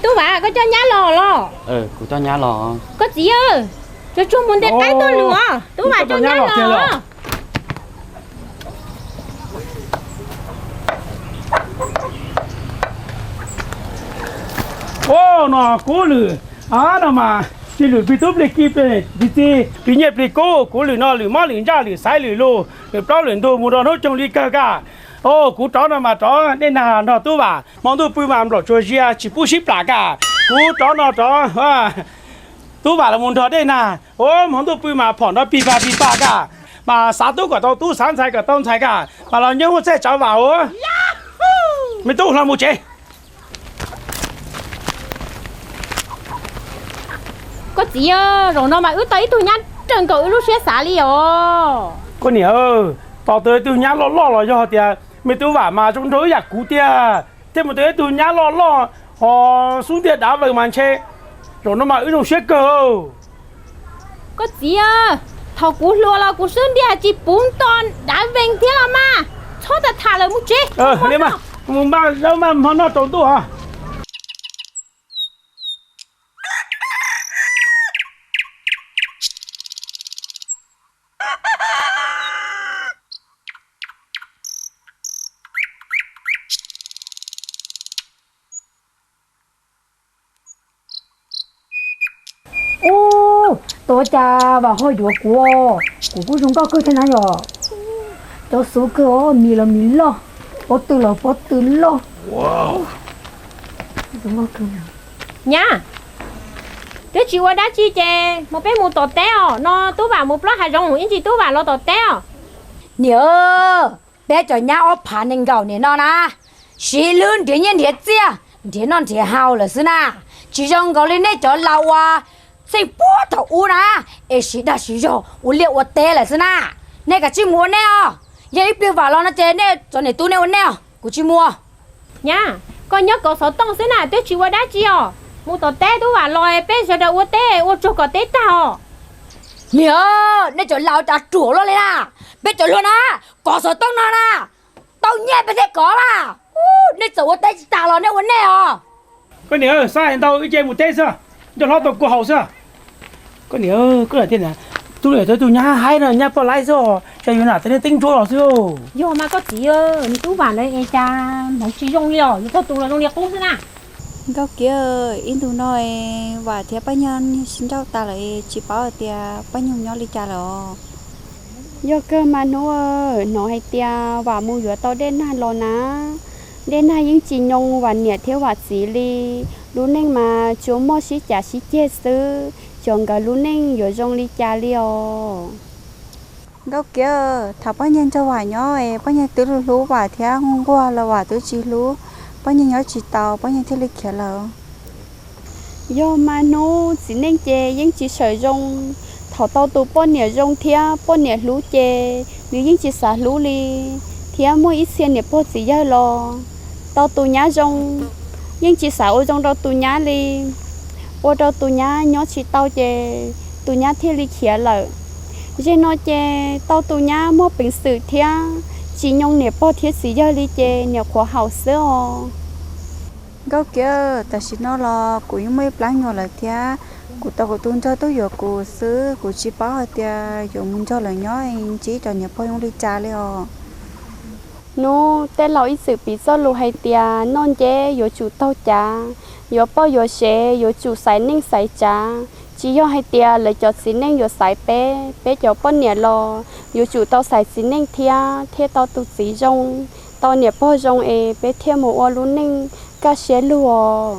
Tub Vam, koj coj nyab los los? Kuv coj nyab los. Koj txiv, tsuag tsuag mus nte qaib tuaj lwm os, Tub Vam coj nyab los. Ua no kuv lwm, no mas plig lwm plig tub plig ki plig txiv plig nyiaj plig kub, kuv lwm no lwm mob lwm ntsaj lwm xaiv lwm lug lwm plaub lwm ntug mus rau hnub coog li kawg kag. Kuv rov no mas rov dej nag nrog Tub Vam, hmo ntuj pw mas nplaum tsuas zia tsis pub sib plam kag. Kuv rov no rov Tub Vam los mus nrog dej nag, hmo ntuj pw mas phom nrov pig pag pig pag kag, mas xav tub kom tau tub, xav ntxhais kom tau ntxhais kag, mas los nyob hauv txhais tsav Vam os. Me tub, hlo mus tsev. Koj txiv, zaum no mas wb tau ib tug nyab raws nkaus wb lub siab xav li os. Koj niam, tos tau ib tug nyab loj loj los yog tias me Tub Vam mas zoo nraug ib yam kuv tiag, thiaj mus tau ib tug nyab loj loj ho xub ntiag dav vees mas ntshe zaum no mas wb zoo siab kawg. Koj txiv, thaum kuv hluas los kuv xub ntiag tsis puv nto dav vees thiab los mas, txhob tham tham lawm, mus tsev. Mus npaj zaub npaj mov noj tsaus ntuj os. Ub, ua cas Vam ho yuav kuv, kuv kuj zoo nkauj kawg thiab na yom. Cov xub kawg os, mis los mis loj, pob tw los pob tw loj. Nyab, twb tsis ua dab tsi ces mus, peb mus tom teb os, no Tub Vam mus plob hav zoov, ib ntsis Tub Vam los tom teb os. Niam, peb cov nyab ob phav nees nkaum niam no na, siv hlub nrhiav nyiaj nrhiav txiaj, nrhiav noj nrhiav haus lawm xwb na. Tsis zoo nkaus li nej cov laus uas txheej puag thaum ub na, es siv dag siv zog ua liaj ua teb lawm xwb na. Nej kav tsij mus ua nej os. Yog ib pliag Vam los no ces nej cov niam tub nej ua nej os, kuv tsis mus. Nyab, koj nyob kov xov tooj xwb na, twb tsis ua dab tsi os. Mus tom teb, Tub Vam los peb sawv daws ua teb ua tsuag kom teb tag os. Niam, nej cov laus cas ruam luaj li na. Peb cov hluas na, kov xov tooj no na, tau nyiaj peb thiaj kov mas. Nej txawm ua teb tsis tag los nej ua nej os. Koj niam, xav hais ntau ib ce mus teb xwb, nco hlob tau kua haus xwb. Koj niam, koj niam, tub niam tau tus nyab haib no nyab poj laib xwb, cas yuav nam teb neeg teeb ntsuab los xwb. Yog mas koj txiv, nws Tub Vam lawm es cas hmoov tsis zoo li os, yuav txog tus los zoo li qub xwb na. Nkauj Kiab, ib ntus no Vam thiab Paj Nyuj sib nrauj tas lawm, tsis paub hais tias Paj Nyuj nyob li cas lawm os. Yog kawg mas hnub, hnov hais tias Vam mus yuav tau dej nag los na. Dej nag yeej tsis nyoo Vam niam thiab Vam txiv li, lub neej mas tsuas muaj sib cav sib ceg xwb, xyov nkawd lub neej yuav zoo li cas li os. Nkauj Kiab, thaum Paj Nyuj nrog Vam nyob es Paj Nyuj twb hlub hlub Vam thiab nquag nquag los Vam twb tsis hlub Paj Nyuj nyob tsis tau, Paj Nyuj thiaj li khiav lawm. Yog mas hnub, txiv neej ces yeej tsis sawm zoo. Thaum tau tus poj niam zoo thiab poj niam hlub ces nws yeej tsis xav hlub li, thiab muaj ib txhia niam pog txiv yawg los tau tus nyab zoo, yeej tsis xav ua zoo rau tus nyab li. Ua rau tus nyab nyob tsis tau ces tus nyab thiaj li khiav lawm. Zeg no ces tau tus nyab muaj peev xwm thiab tsis nyoo niam pog thiab txiv yawg li ces niam qhuav haum xwb os. Nkauj Kiab, tam sim no los kuv yeej muaj ib plab nyuam lawm thiab, kuv tau kuv tus nraug tuaj yuav kuv xwb, kuv tsis paub hais tias yuav mus nrog lawv nyob ntsib cov niam pog zoo li cas li os. Hnub, tej laus ib txwm piv txoj lus hais tias noj nceb yuav tsum taug cav, yuav poj yuav sev yuav tsum xaiv neej xaiv tsav. Tsis yog hais tias lawv cov txiv neej yuav xaiv peb, peb cov poj niam los yuav tsum tau xaiv txiv neej thiab, thiaj tau tus txiv zoo, tau niam pog zoo es peb thiaj mus ua lub neej kaj siab lug os.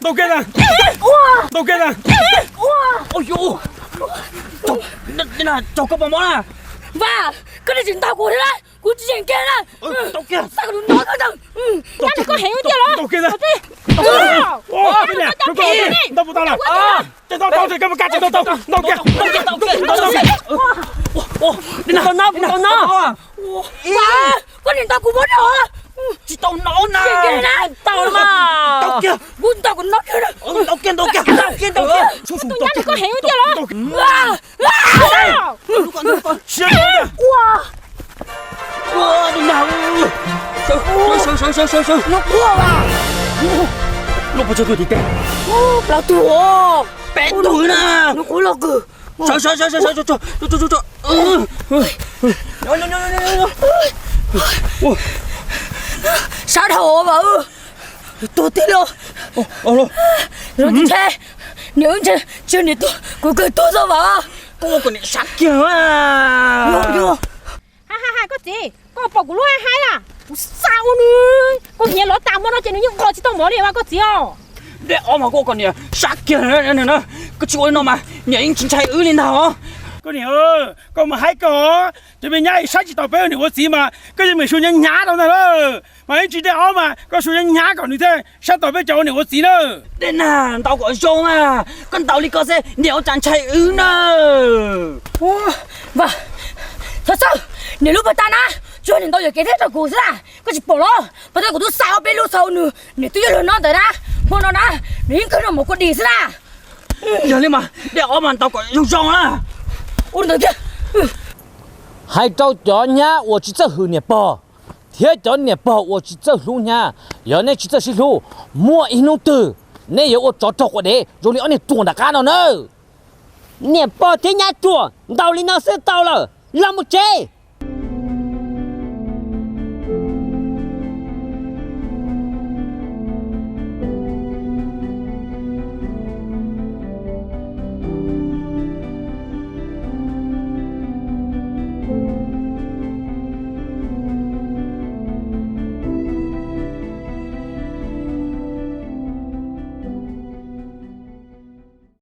Ntaus kiag na. Ntaus kiag na. Ua, ua, ua, caum koj pos mob na. Vas, koj tsis ntaus kuv thiab, kuv Tsis yeem kiag na. Tau kiag. Xav kom nws ntau ntau. Nyab, koj heev tiag los? Tau kiag na. Tau kiag. Ntau puas tau na? Tsis tau, tau, tsis tau, tau kiag. Tau kiag. Tau kiag. Tau kiag. Tau no, tau no. Koj niam ntaus kuv muab no. Tsis tau no na. Tau mas. Tau kiag. Kuv ntaus kuv no kiag. Tau kiag, tau kiag. Tau kiag, tau kiag. Tus nyab, koj heev tiag los? Siab no. Ua. Ua, tus nyab. Sawv, sawv, sawv, sawv, sawv. Lub quaj mas. Lub pov tseg tuaj tim teb. Plaub tug os. Peb tug na. Lub quaj loj kawg. Sawv, sawv, sawv, sawv, sawv, sawv, sawv, sawv. Sab dhau mas. Tuag tiag los. Los ntshe niam wb ntshe, ntshe niam tuag, kuv kawg tuag xwb mas. Koj ua kom niam sab kiag. Ha ha ha, koj txiv, koj pom kuv lub hais hais na, kuv xa ua nws, koj niam los tas hmo no ces nws yeej nqos tsis tau mov li mas koj txiv os. Dej ob mas koj ua kom niam sab kiag na, koj tsis ua li no mas niam yeej tsis ntshai wb li ntag os. Koj niam, koj mus haib koj, cov me nyab saib tsis taus peb ua niam ua txiv mas koj yeej meem su hnyav hnyav rau ntag lauj. Mas ib ntsis dej ob mas koj su hnyav hnyav kom nws thiaj saib taus peb cov ua niam ua txiv na. Dej nag ntaus kom zoo na, koj ntaus li ko xwb niam ua cas ntshai wb na. Vas, Thov Xwb, niam lub pag tag na, tsuas niam ntaus yuam kev thiab rau kuv xwb na. Koj tsis pom los, pag tag kuv twb xa ob peb lub xaus nws, niam twb yuav luag no ntawd na. Hmo no na, nws yeej kawg no mus kua dis xwb na. Yog li mas dej ob mas ntaus kom zoo zoo na. Ua ntawd thiab. Hais rau cov nyab uas tsis txawj hwm niam pog thiab cov niam pog uas tsis txawj hlub nyab, yog nej tsis txawj sib hlub, muaj ib hnub twg neb yuav ua tsov rog quas dev zoo li ob niag ruam nram qab no na. Niam pog thiab nyab ruam, ntaus li no xwb tau lawm, los mus tsev.